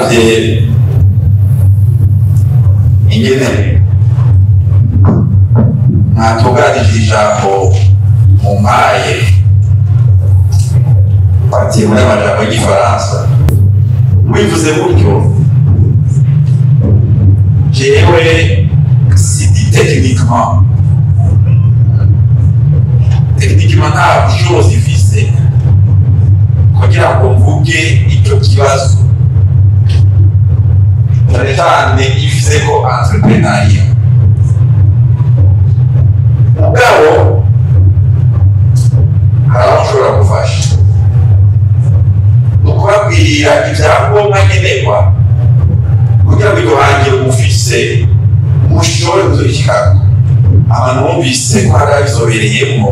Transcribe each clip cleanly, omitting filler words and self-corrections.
Uravye ingene mwatunganije ijambo mumpaye, fatiye muri amajambo y'igifaransa, mubivuze gutyo, jewe sindi techniquement nta bushobozi mfise kugira ngo mvuge ico kibazo, cane cane ifise ko entrepreneuriat. Mugabo hari aho nshobora gufasha, ni ukubabwira ivyangombwa nkenerwa kugira ngo iryo hangiro mufise mushobore kuzorishikako. Abantu bumvise ko hari ababizobereyemwo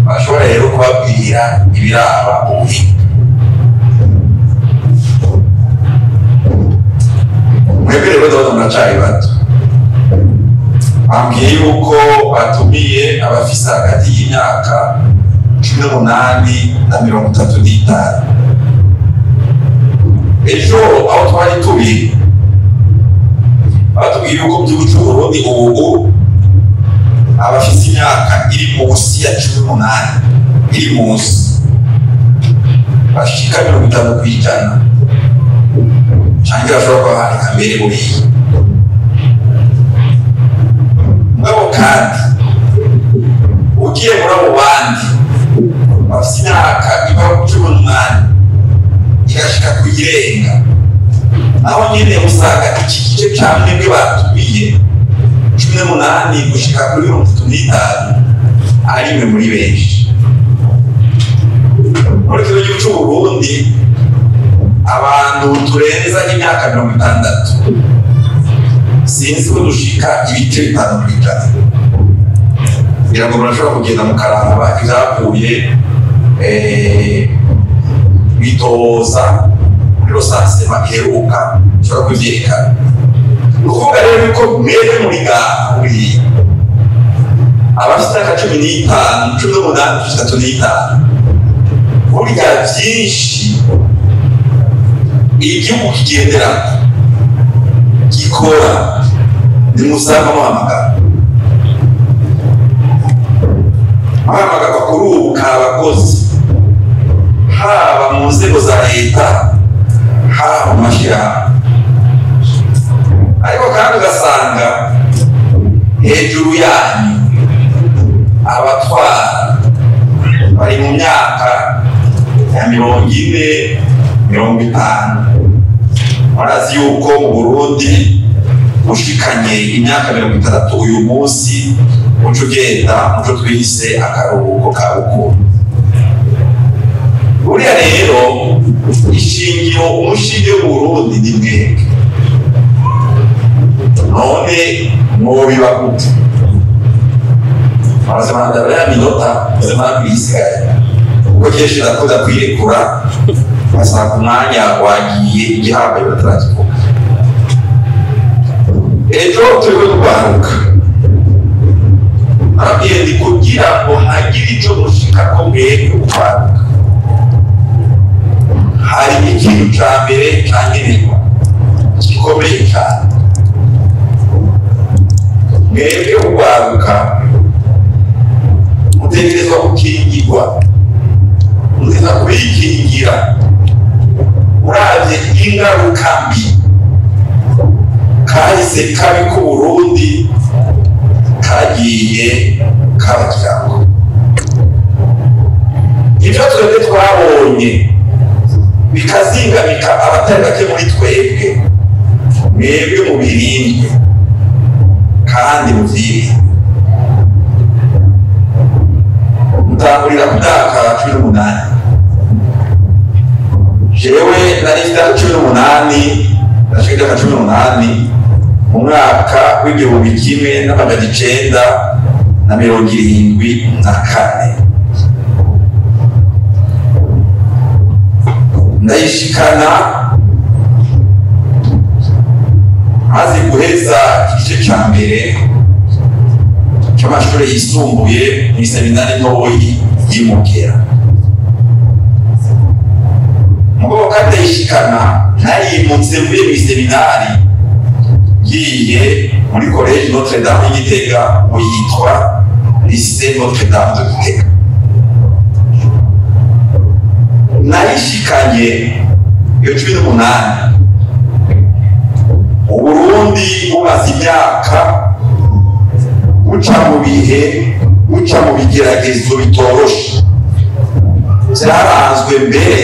bashobora rero kubabwira ibiraba ubuhinga. Mwebwe rero ndabona muracari bato, bambwiye yuko batumiye abafise hagati y'imyaka 18 na 35. Ejo aho twari turi batubwiye yuko mu gihugu c'Uburundi ubu abafise imyaka iri munsi ya 18, iri munsi, bashika 50%, canke bashobora kuba bandika mbere buriya. Mugabo kandi ugiye muri abo bandi bafise imyaka iva ku 18 igashika kuyirenga, naho nyene usanga iki gice ca mwebwe batumiye 18 gushika kuri 35 ari mwe muri benshi. Muri kino gihugu c'Uburundi abantu turenza imyaka 60 sinzi ko dushika ibice 5%. Ngira ngo murashobora kugenda mukaraba ivyavuye bitoza muri recensement iheruka, ushobora kuvyerekana. Ni ukuvuga rero yuko mwebwe muri ngaha buriya abafite imyaka 15, 18, 35, burya vyinshi igihugu kigenderako gikora nimusanga muhamagara. Muhamagarwa kuri ubu k'abakozi, haba mu nzego za leta, haba mu mashirahamwe. Ariko kandi ugasanga hejuru yanyu abatwara bari mu myaka ya 40, 50. Murazi yuko mu Burundi ushikanye imyaka 60 uyu munsi uca ugenda muco twise akaruhuko ka bukuru. Buriya rero ishingiro umushinge w'Uburundi ni mwebwe. None mwobiba gute? Murazi ya minota murabisigaye, kuko kenshi ndakunda kwirekura basanga umwanya wagiye igihambaye batarakivuga. Ejo turiko turwaruka, arabwiye ndi kugira ngo hagire ico mushikako mwebwe urwaruka, hari ikintu ca mbere cankenerwa gikomeye cane. Mwebwe urwaruka mutegerezwa gukingirwa, mutegerezwa kubikingira. Uravye ingaruka mbi kahise kabi k'Uburundi kagiye kabagirako, ivyo twebwe twabonye bikazingamika abatari bake muri twebwe, mwebwe mubirinde kandi muvyirinde. Mutangurira ku myaka 18. Jewe nari mfite imyaka 18, nashika imyaka 18 mu mwaka w'1974. Ndayishikana maze guheza igice ca mbere c'amashure yisumbuye mw'iseminari ntoyi y'Imugera. Mugabo kandi ndayishikana Narimutse mvuye mu seminari ngiye muri Collège Notre Dame y'Igitega, ubu yitwa Lycée Notre Dame de Gitega. Narishikanye iyo 18, Uburundi bumaze imyaka buca mu bihe, buca mu bigeragezo bitoroshe, byaranzwe mbere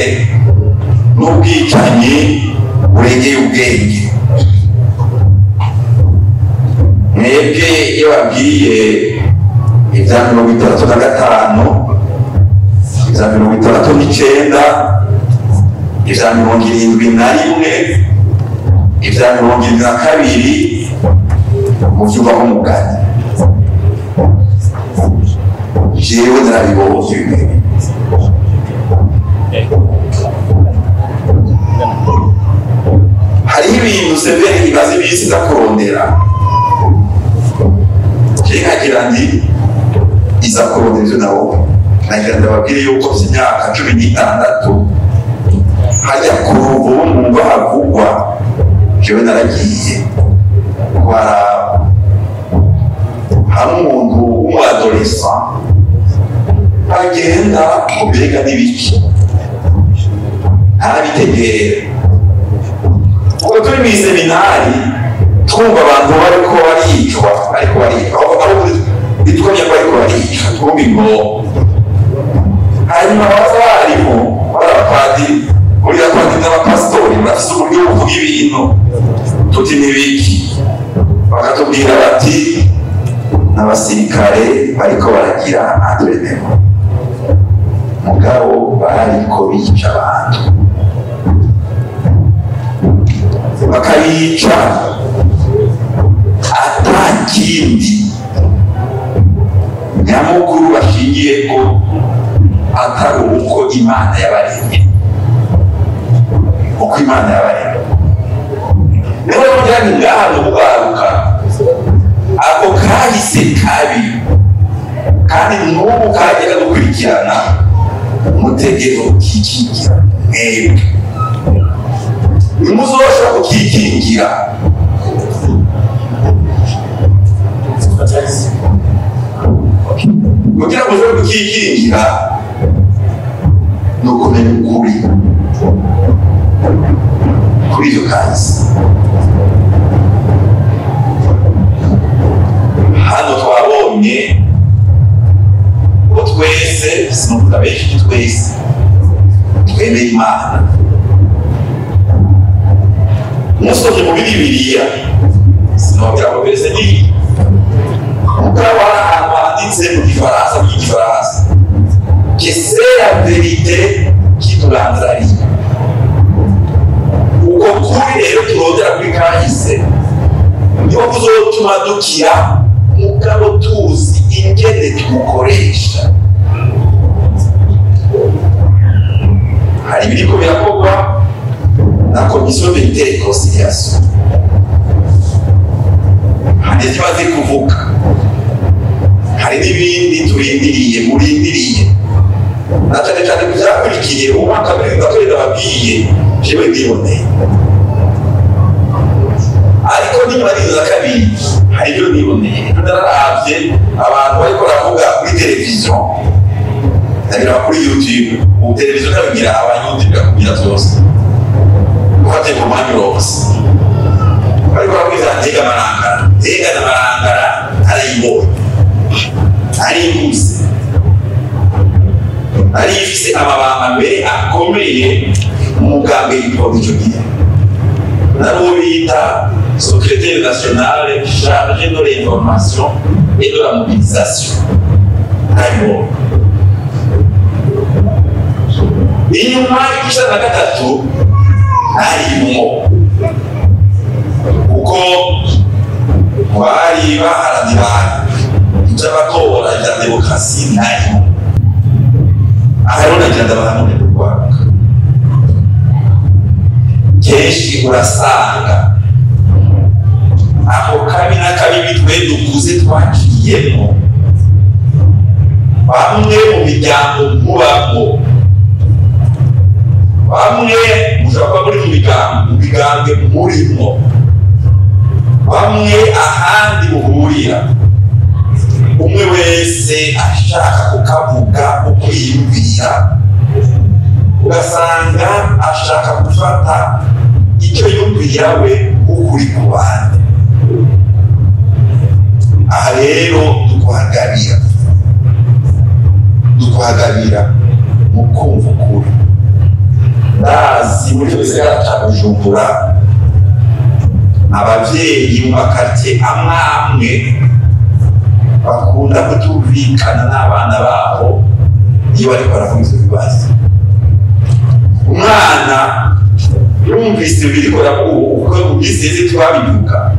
n'ubwicanyi burengeye ubwenge. Mwebwe iyo babwiye ibya 65, ibya 69, ibya 71, ibya 72, muvyumva nk'umugani. Jewe narabibonye bimwe. Hariho ibintu severi imaze iminsi iza kurondera, je nkagira nti iza kurondera ivyo nabonye. Nagira ndababwire yuko mfise imyaka 16, hajya ku ruvubu mwumva havugwa, jewe naragiye kuharaba. Hamwe umuntu w'umu-adolescent agenda mbega n'ibiki ntarabitegera. Ubwo turi mw'iseminari twumva abantu bariko baricwa, bariko baricwa, aho bitwamye ko bariko baricwa, twumva ingoma. Hanyuma baza barimo bari abapadiri, buriya padiri n'abapasitori bafise uburyo buvuga ibintu, tuti n'ibiki, bakatubwira bati n'abasirikare bariko baragira entraînement, mugabo bariko bica abantu, bakabica ata kindi nyamukuru bashingiyeko atari uko Imana yabaremye, uko Imana yabaremye. Niho rero ngira nti ngaha mu kugaruka ako kahise kabi kandi n'ubu kagenda gukurikirana, mutegerezwa kukikingira mwebwe. Ntimuzoshobora kukikingira kugira ngo ushobore kukikingira ni ukumenya ukuri kuri iyo kahise. Hano twabonye ko twese, sinovuga benshi, twese twemeye Imana. Musomye muri Bibiliya, sinobwira ngo mbese ni mugabo hari ahantu handitse mu Gifaransa, mu Gifaransa que c'est la vérité qui nous rendra libre. Uko kuri rero turondera kuri kahise niho kuzotuma dukira, mugabo tuzi ingene tuwukoresha. Hari ibiriko birakorwa na komisiyo vérité et réconciliation, hari ivyo imaze kuvuga, hari n'ibindi turindiriye, murindiriye, na cane cane ku vyakurikiye umwaka wa bibiri na ndababwiye jewe ndiboneye. Ariko n'inyuma y'ibiri na kabiri hari ibyo niboneye. Ejo nararavye abantu bariko baravuga kuri televiziyo, ndabiraba kuri YouTube. Ubu televiziyo ndabigira aba YouTube bakubwira vyose, ufate ku mwanya urose. Bariko baravuga Ntega Marangara, Ntega na Marangara arayibonye, arikuze, arifise amabanga mbere akomeye mu mugambwe y'igihugu ico gihe. Nari bita secrétaire national chargé de l'information et de la mobilisation. Arayibonye. Inyuma y'icenda na gatatu arimwo, kuko bari baharanira ivy'amatora vya demokarasi, ntarimo. Aha rero nagira ndabahanure kurwaruka. Kenshi urasanga ako kabi n'akabi twe dukuze twaciyemo, bamwe mu miryango mubamo Bamwe mushobora kuba muri mu migambwe murimo, bamwe ahandi muhurira, umwe wese ashaka kukavuga uko yiyumvira, ugasanga ashaka gufata icyo yumvira we ukuri ku bandi. Aha rero dukuhagarira mu kumva ukuri. Ndazi muri gisagara ca Bujumbura abavyeyi mu makartie amwe amwe bakunda kutumvikana n'abana babo iyo bariko baravuga ivyo bibazo. Umwana yumvise biriko uko mu minsi twabivuga,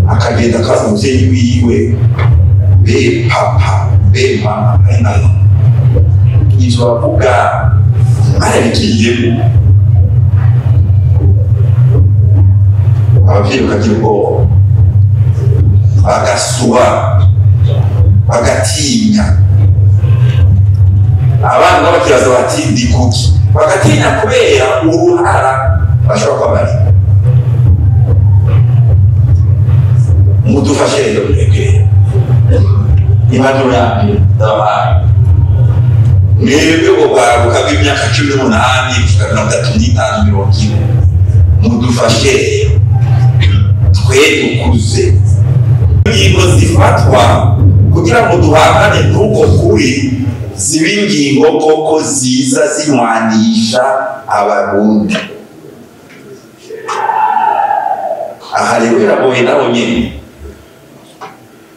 akagenda akabaza umuvyeyi wiwe, be papa be mama, ari nayo ivyo bavuga barabigiyemo. Abavyeyi bakagira ubwoba, bagasuba, bagatinya. Abana bakibaza bati ndi kuki? Bagatinya kubera uruhara bashobora kuba bari. Mudufashe rero mwebwe, impanuro yanjye ndabahaye mwebwe ubwo bw'imyaka 18 gushika 35 40, mudufashe rero twe dukuze. Ingingo zifatwa kugira ngo duhangane n'uko kuri ziba ingingo koko ziza zinywanisha Abarundi. Aha rero biragoye nabo nyene,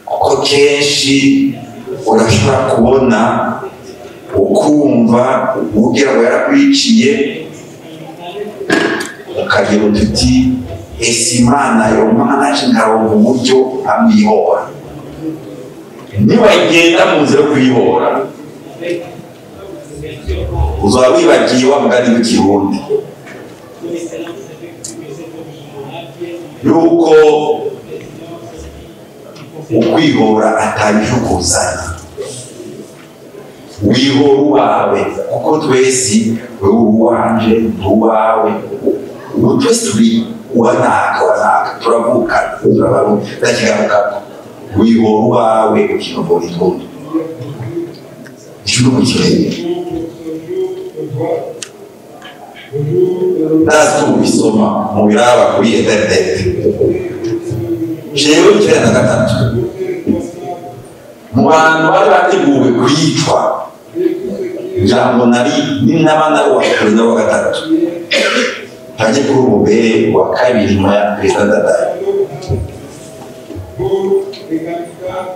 kuko kenshi urashobora kubona ukumva ugira ngo yarakwiciye, ukagira uti ese Imana yompa naje nkaronka uburyo amwihora. Niwagenda mu nzira yo kwihora uzaba wibagiye wa mugani w'ikirundi yuko ukwihora atabijukuzana, wihora uwawe, kuko twese wewe uwanje uwawe, ubu twese turi uwanaka wanaka, turavuka turabarundi, ndakigarukako wihora uwawe ukinovora intundu ico n'umukirere. Ndazi ko mubisoma mubiraba kuri internet. Jewe 93 mu bantu bari bateguwe kwicwa, ngira ngo nari n'abana wa perezida wa gatatu ntajye kuri ububere wa kabiri nyuma ya perezida Ndadaye,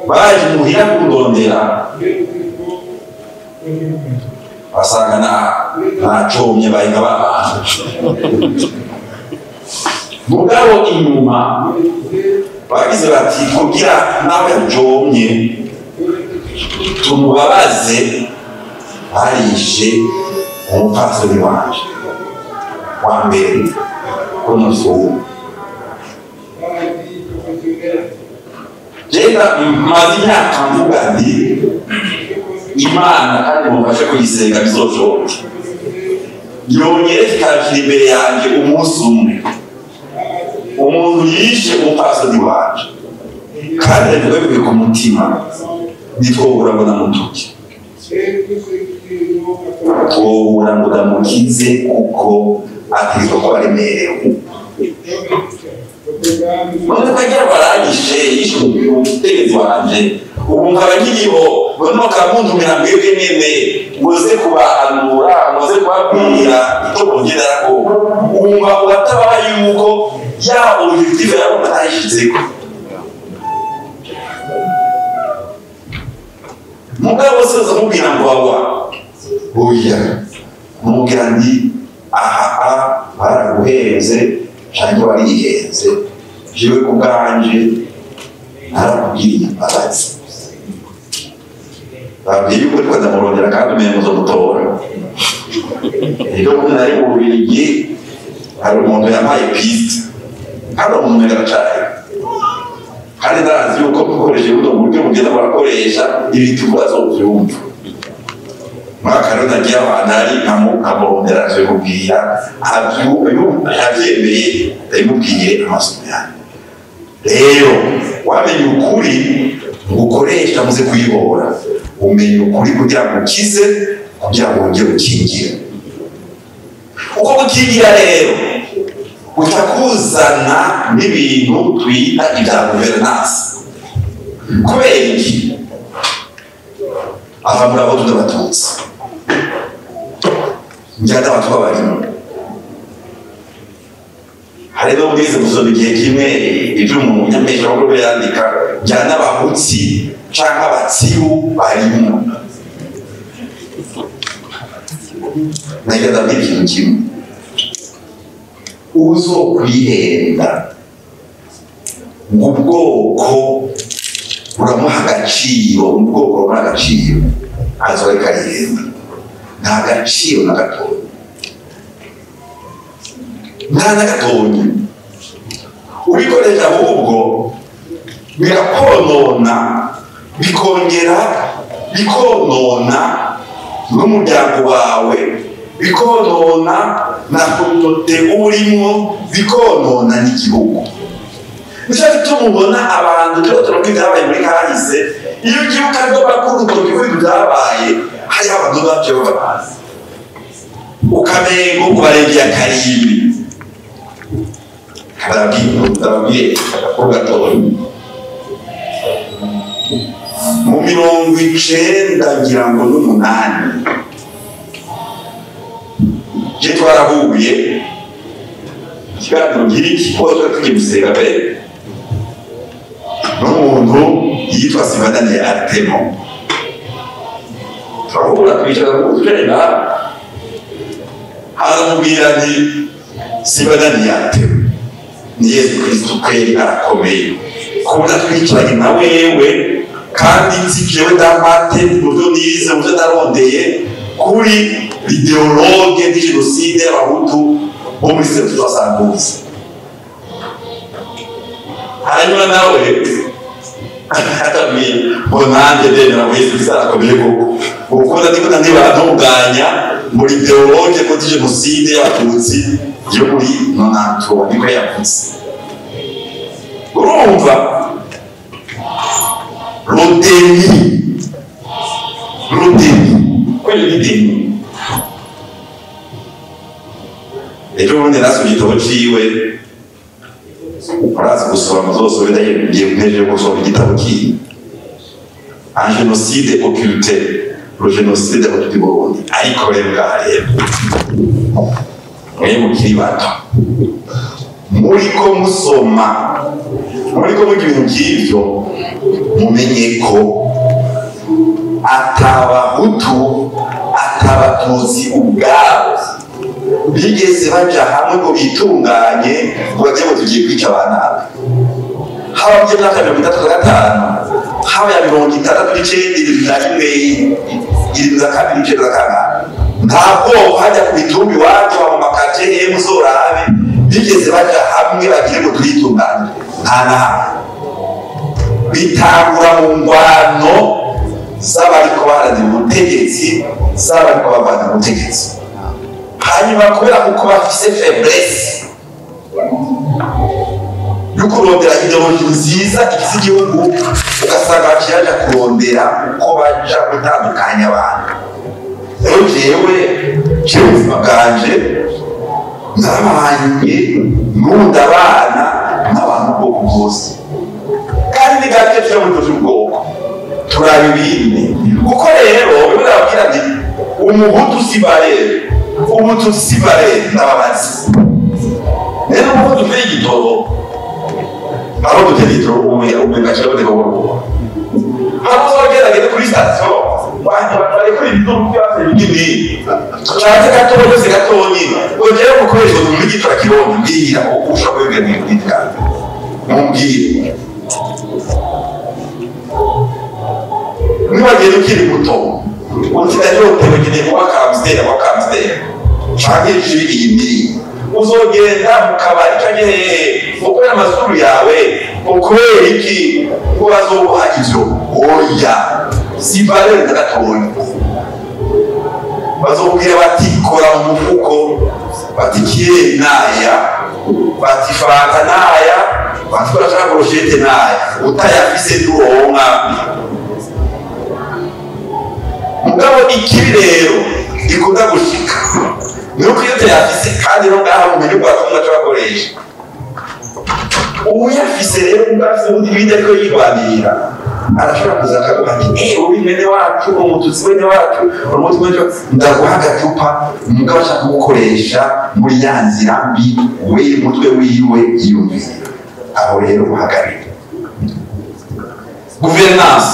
baje muhira kundondera basanga nacomye bahinga babanje. Mugabo inyuma bagize bati kugira nawe yajomye tumubabaze, barishe umupfasoni wanje wa mbere ko nufise. Jenda maze imyaka mvuga nti Imana kandi mufashe kuyisenga bizoshoboke, yonyereke ikashira imbere yanjye umunsi umwe umuntu yishe umupfasoni wanje, kandi ndabivuga bivuye ku mutima, ntitwobura ngo ndamutuke, twobura ngo ndamukize, kuko ategerezwa kuba aremerewe. None ko agira baranyishe, yishe umutegetsi wanje, ubu nkaba nkiriho, none bakamuntumira mwebwe nyene muze kubahanura, muze kubabwira icyo mugenderako. Wumva ugataba yuko ya objectif yabo batayishitseko. Mugabo soza mubwira ngo awa oya, mubwira ndi aha baraguhenze canke warihenze, jewe ku bwanje narakubwiriye imbabazi. Babwiye yuko ariko ndamurondera kandi umenye muzomutora. Ejo bundi nari mu Bubiligi, hari umuntu yampaye piste, kandi uwo muntu yaracari, kandi ndazi yuko mukoresheje buno buryo mugenda murakoresha ibitugu azovyumva. Mwaka rero nagiye ahantu ari nkamurondera ndabimubwira, abyemeye ndabimubwiye amasomo yanjye. Rero wamenye ukuri ngo ukoresha muze kuyibora, umenye ukuri kugira ngo ukize, kugira ngo wongere ukingire. Uko gukingira rero utakuzana n'ibintu twita ibya guverinansi. Kubera iki? Ava muri abo tudabatutsi njyana abantu b'abarimo. Hari no mugeze gusoma igihe kimwe ibyo umunyamesha wo yandika, njyana abahutsi canke abatsiru barimo. Nagenda mbwira ikintu kimwe, uzokwihenda ngo ubwoko buramuha agaciro, ubwoko buramuha agaciro, azoreka arihenda. Nta gaciro na gatoya, nta na gatoya. Ubikoresha ahubwo birakonona, bikongera bikonona n'umuryango wawe, bikonona na komunote urimo, bikonona n'igihugu. Nicyo gituma ubona abantu turiko turavuga ibyabaye muri kahise, iyo ugiye ukadoba kuri urutoki kuri ibyabaye, hariho abantu bavyo babazi, ukamengo ubarengeye akarimbi. Ndababwiye agakuru gatoya. Mu 98 je twarahuye ikiganiro nk'iki, kuko twari tugiye gusenga pe, n'umuntu yitwa Sibandaniye Artemo. Turahura twicara ku tugenda, aramubwira nti Sibandaniye Artemo, ni Yesu Kristo kweri arakomeye, kubona twicaranye na wewe kandi nzi jewe ndamate mu byo nize, mu byo narondeye kuri l'idéologue de génocide y'abahutu bo muri 1972. Hanyuma nawe atabwiye ngo nanjye ndemera ngo Yesu Kristo arakomeye koko, kuko ndiko ntibantunganya muri idéologue de génocide y'abatutsi yo muri 93 niko yavuze. Urumva l'odéni, kweli l'idéni. Ejo bundi nasomye igitabo ciwe, urazi gusoma zose, ngiye mpejeje gusoma igitabo kiwe, Un génocide occulté, le génocide des Hutus du Burundi. Ariko rero ngaha rero mwe mukiri bato muriko musoma, muriko mugira ibintu nk'ivyo, mumenye ko atabahutu atabatutsi ubwabo bigeze baja hamwe ngo bitunganye ngo baje ngo tugiye kwica abana. Haba mu myaka 35, haba ya 69, 71, 72, 94, ntabwo hajya ku mitumba iwacu mu makace muzorabe bigeze baja hamwe bagire ngo turitunganye. Nta na hamwe. Bitangura mu ngwano z'abariko baharanira ubutegetsi, z'abariko barwanya ubutegetsi. Hanyuma kubera kuko bafise faiblesse yo kurondera ideologie nziza igize igihugu, ugasanga baciye baja kurondera uko baja gutandukanya abantu. Rero jewe ubuzima bwanje narabanye nkunda abana n'abantu ubwoko bwose, kandi ni gake tuja muri ivyo vy'ubwoko turaba ibindi. Kuko rero bimwe ndababwira nti umuhutu si barere, umututsi si barere, ndababazi. Rero umuhutu uteye igitoro, aho duteye igitoro umenga kiraboneka buhoro. Aho uzogerageze kuri sitasiyo, bariko ibintu byose binini, canke gatoya byose gatonyi, ugere gukoresha umuntu w'igitora kirongo, mbwira ushobora kubibwira mwibwira, mumbwire. Niwagenda ukiri muto, uti ndaryotewe nkeneye kuba kamusiteri, kuba kamusiteri, canke ji iyi n'iyi. Uzogenda mu kabari canke hehe, ukorera amazuru yawe, ukubera iki ngo bazoguha ivyo? Oya, si valeur na gatoya. Bazokubwira bati kora mu mufuko, bati kiyeri naya, bati fanta naya, bati kora shaka brochette naya, utayafise nturonka. Mugabo ikibi rero gikunda gushika nuko iyo utayafise, kandi no ngaha mu bintu bwa tumwe bakoresha uyafise rero ubwafise ubundi ibindi ariko yirwanirira, arashobora kuza akaguha ati uri mwene wacu, umututsi mwene wacu, umututsi mwene wacu, ndaguha agacupa. Mugabo ashaka kugukoresha muri ya nzira mbi we mutwe wiwe yiyumvira. Aho rero uhagarika gouvernance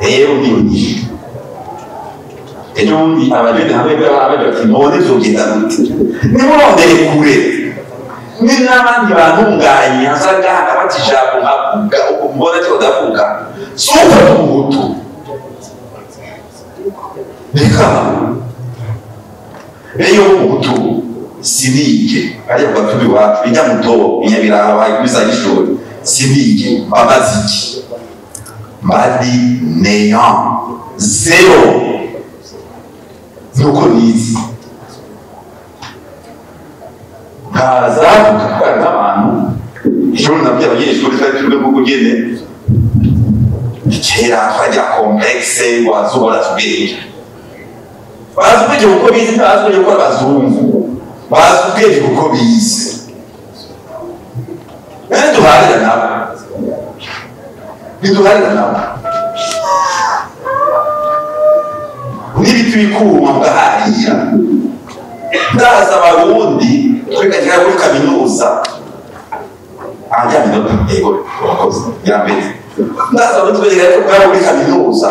rero ni nyinshi. Ejo bundi abajene hamwe abaje bati none vyogenda gute? Nimurondere kure, ni n'abandi bantunganya nza ngaha bati ijambo nkavuga uko mbona cyo ndavuga, si uko umuhutu reka rero umuhutu sinige ariya ku gatubi iwacu ijya mutobo inyabiraba ikubisa y'ishuri sinige bamaze iki madi néant zéro nuko nizi nkaza gutwara n'abantu. Ejo nabwiye abanyeshuri twari turi kuko nyene kera twagira complexe ngo abazungu bazi ubwenge, bazi ubwenge kuko bize, ntibazi ubwenge kuko abazungu bazi ubwenge kuko bize. Ntiduharira nabo, ntiduharira nabo n'ibiti bikuma mugaharira. Ndaza abarundi twigakira kuri kaminuza anja minota yego urakoze yambere. Ndaza abarundi twigakira kuri kaminuza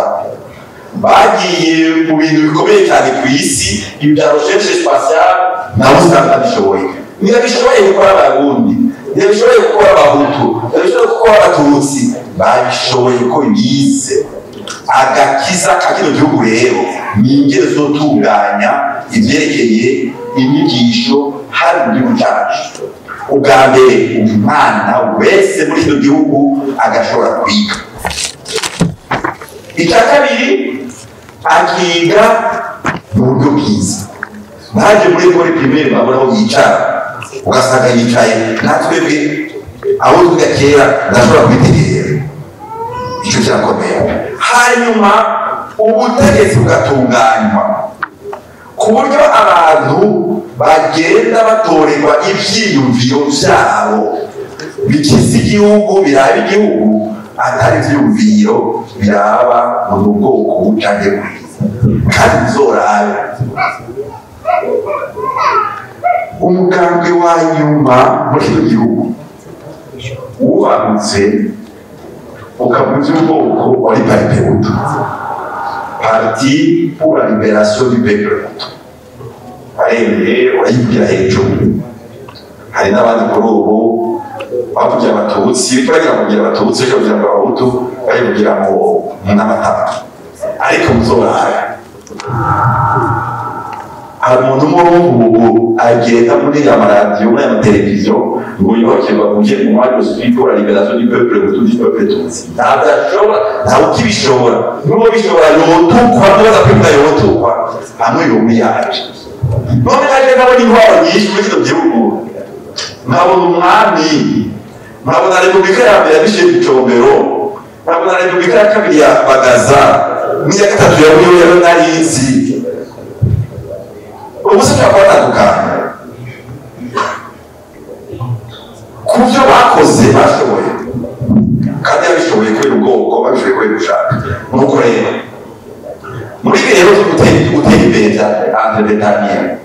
bagiye mu bintu bikomeye cyane ku isi, ibi bya recherche spatiale nabo usanga babishoboye. Ntibabishoboye gukora abarundi, ntibabishoboye gukora abahutu, ntibabishoboye gukora abatutsi, babishoboye ko bize. Agakiza ka kino gihugu rero ni ingero zotunganya ivyerekeye inyigisho hari mu gihugu cyacu. Ubwa mbere umwana wese muri kino gihugu agashobora kwiga. Icya kabiri akiga mu buryo bwiza. Naje muri école primaire babona aho yicara, ugasanga yicaye natwebwe aho twiga kera ndashobora kubitegera. Icyo kirakomeye. Hanyuma ubutegetsi bugatunganywa ku buryo abantu bagenda batorerwa ivyiyumviro vyabo bikiza igihugu, biraba igihugu, atari ivyiyumviro biraba mu bwoko canke bwiza. Kandi bizorabe umugambwe wa nyuma muri kino gihugu wubahutse ukavuga ubwoko wari Palipehutu, Parti pour la libération du peuple hutu. Aremeye urayivugira hejuru. Hari n'abandi kuri ubu bavugira abatutsi, bagira kugira abatutsi, bagira ngo abahutu, bayivugira mu n'amatama. Ariko muzorabe hari umuntu umwe w'ubu agenda muri ya maradiyo, muri ya mateleviziyo ngo yoke bavuge ngo moi je suis pour la libération du peuple hutu, du peuple tutsi. Ntabwo ashobora, ntawe ukibishobora. N'uwo bishobora yotukwa, n'uwo kwivuga yotukwa, hamwe yomiyaje. None kaje nkabona intwaro nyinshi muri kino gihugu, nkabona umwami, nkabona repubulika ya mbere ya Michel Micombero, nkabona repubulika ya kabiri ya Bagaza, n'iya gatatu ya Buyoya narizi. Ubu se ushobora kubatandukanya ku byo bakoze bashoboye, kandi babishoboye kubera ubwoko, babishoboye kubera gushaka. Nuko rero muri ibi rero byo gutera imbere bya entrepreneuria,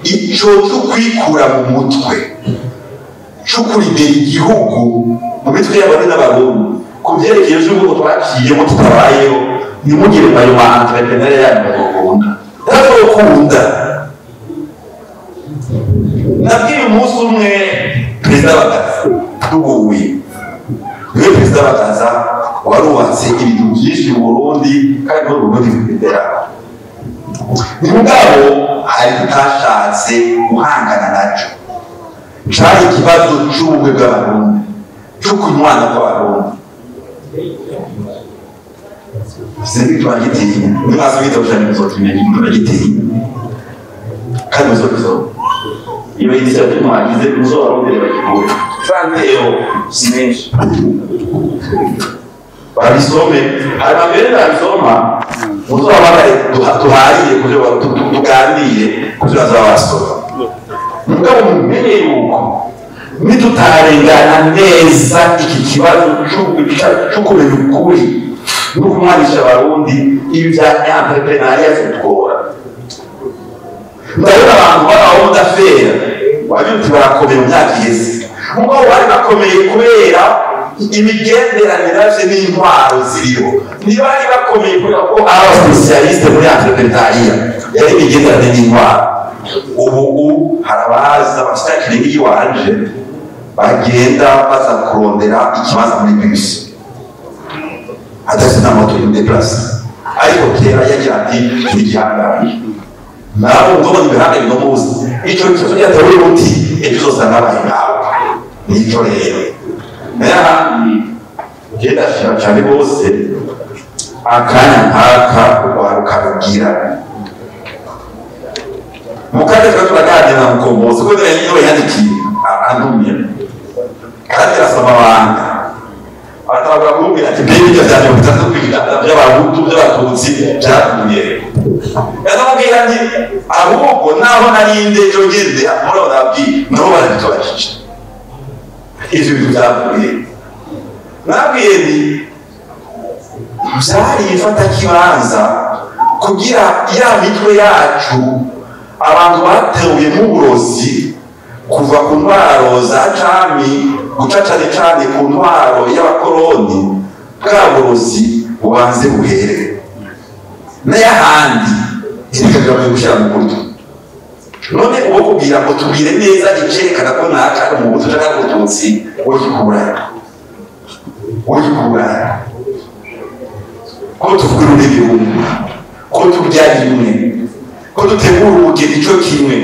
ico cyo kwikura mu mutwe cyo kuribera igihugu mu mitwe y'abarundi n'abarundi ku byerekeye by'ubwoko twaciyemo tutabayeho, ntimugire ayo ma entrepreneur yanyu bagukunda, ntazokunda. Nabwiye umunsi umwe perezida Bagaza tuguye, niwe perezida Bagaza warubatse ibintu byinshi mu Burundi, kandi no mu Burundi bw'ibendera. Ni mugabo hari utashatse guhangana naco, cari ikibazo c'ubumwe bw'abarundi, co kunywana kw'abarundi. Sinzi turagitinya nimwaza mwita gushaka muzokimenya muragitinya kandi muzokisoma iyo initiative mwagize muzobarondere bagikure 30 € si menshi babisome hanyuma mbere babisoma muzobahamagare tuharire kuvyo tuganire kuvyo bazaba basoma mugabo mumenye yuko nitutarengana neza iki kibazo c'ukumenya ukuri no kumwanisha Abarundi ibi vya entrepreneuriat zitugora. Ndabona abantu b'aba d'affaires wabyuti barakomeye mu myaka iheze mugabo bari bakomeye kubera imigenderanire yavyo n'intwaro ziriho ntibari bakomeye kubera ko ari aba spécialistes muri entrepreneuriat yari imigenderanire n'intwaro. Ubu hari abaza bafite akirenge iwanje bagenda baza kurondera ikibanza muri bisi adafite na moto y'umudeplase ariko kera yagira ati ni igihangange nabo ndobona ibihangange binomuzi ico kibazo cyatawe umuti ejo uzosanga abaye nkawe nico rero naye ahandi ngenda ndashima cyane bose akanya nkaka urwaruka rugira mu kanya tuba turaganira na Mukombozi kuko niwe yandikiye antumye kandi arasoma abanga aratangura kumubwira ati mbega ibyo bya 30% by'Abahutu by'Abatutsi byavuye yaramubwira nti ahubwo naho narinde ejo ngende muri abo nabwiye nabo barabitubajije ivyo bintu byavuye nabwiye nti vyari ifatakibanza kugira ya mitwe yacu abantu bateruye n'uburozi kuva ku ntwaro za cami guca cane cane ku ntwaro y'abakoroni bwa burozi bubanze buhere n'ayahandi ereka biragoye gushyira mu buryo none uwo kubwira ngo tubwire neza icerekana ko naka ari Umuhutu canke ari Umututsi wogikura ko tuvuga ururimi rumwe ko turya rimwe ko dutegura ubugeni ico kimwe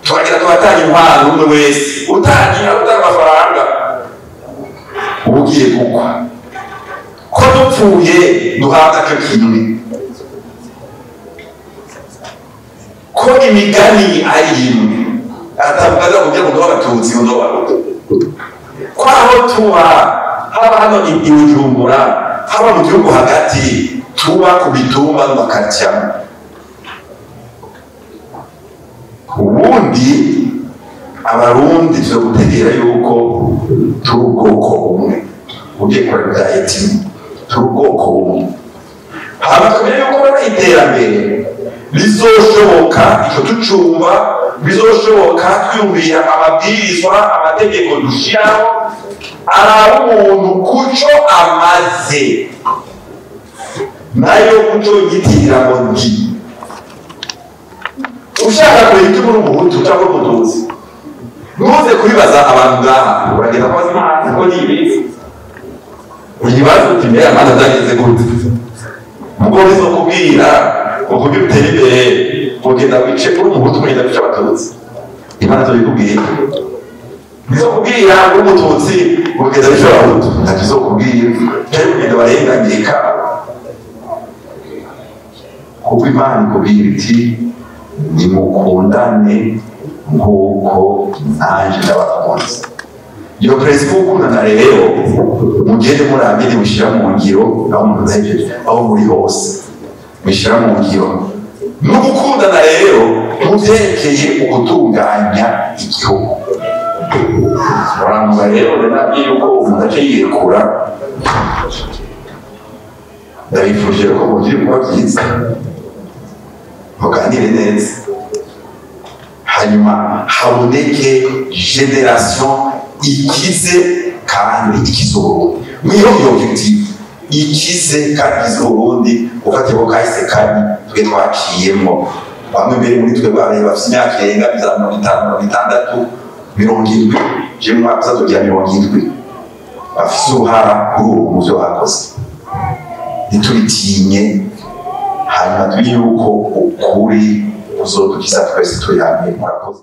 tukagira tubatanga impano umwe wese utangira utanga amafaranga uba ugiye gukwa ko dupfuye duhabwa cyo kimwe ko imigani ari imwe atavuga kugira ngo ndobe Abatutsi ngo ndobe Abahutu ko aho tuba haba hano i Bujumbura haba mu gihugu hagati tuba ku mitumba no makaritsiye ubundi Abarundi tuza gutegera yuko turi ubwoko bumwe ugiye kureba bya ethnie turi ubwoko bumwe hama tukamenya yuko rero iterambere rizoshoboka ico tucumva bizoshoboka twiyumvira amabwirizwa amategeko dushiraho araba umuntu kuco amaze nayo kuco yitirira ngo ndi ushaka kureba icyo uri Umuhutu cyangwa Umututsi ntuze kubibaza abantu ngaha uragenda kubaza Imana ko nibizi uyibaza uti mbere amazi azagenze gute mugo bizokubwira ngo kugira utere imbere ugenda wice uri Umuhutu ugenda wice Abatutsi Imana izobikubwira bizokubwira uri Umututsi ugenda wice Abahutu ntacyo izokubwira cyangwa ugenda barenganyika kuko Imana ikubwira iti nimukundane nk'uko nanje ndabakunze. Iyo perezida gukundana rero mugende murambye mushyira mu ngiro aho mudahejeje aho muri hose mushyira mu ngiro no gukundana rero mu byerekeye ugutunganya igihugu. Uramuga rero nabyo yuko umuntu aca yirekura ndabifurije ko mugira ibikorwa byiza muganire neza hanyuma haboneke génération ikize kandi ikize Uburundi mwiho iyo objectif ikize kandi ikize Uburundi ufatiye ko kahise kabi twe twaciyemwo bamwe mbere muri twe bari bafite imyaka irenga za 50 60 70 je mu mwaka uza tugira 70 bafise uruhara kuri ubu mu vyo bakoze ntitubitinye hanyuma tumenye yuko ukuri kuzodukiza twese turi hamwe. Murakoze.